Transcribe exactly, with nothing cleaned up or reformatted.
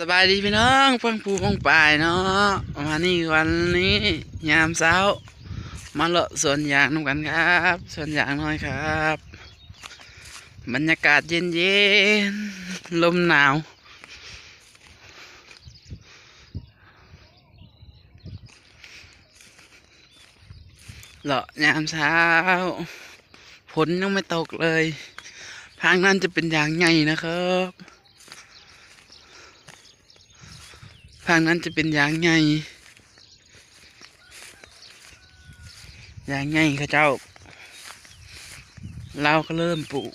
สบายดีพี่น้อง ฟังผู้ฟังปายเนาะ มานี่วันนี้ ยามเช้า มาเลาะสวนยางนำกันครับ สวนยางน้อยครับ บรรยากาศเย็นๆ ลมหนาว เลาะยามเช้า ฝนยังไม่ตกเลย ทางนั้นจะเป็นยางใหญ่นะครับ ทางนั้นจะเป็นยางใหญ่ ยางใหญ่เขาเจ้า ลาวก็เริ่มปลูก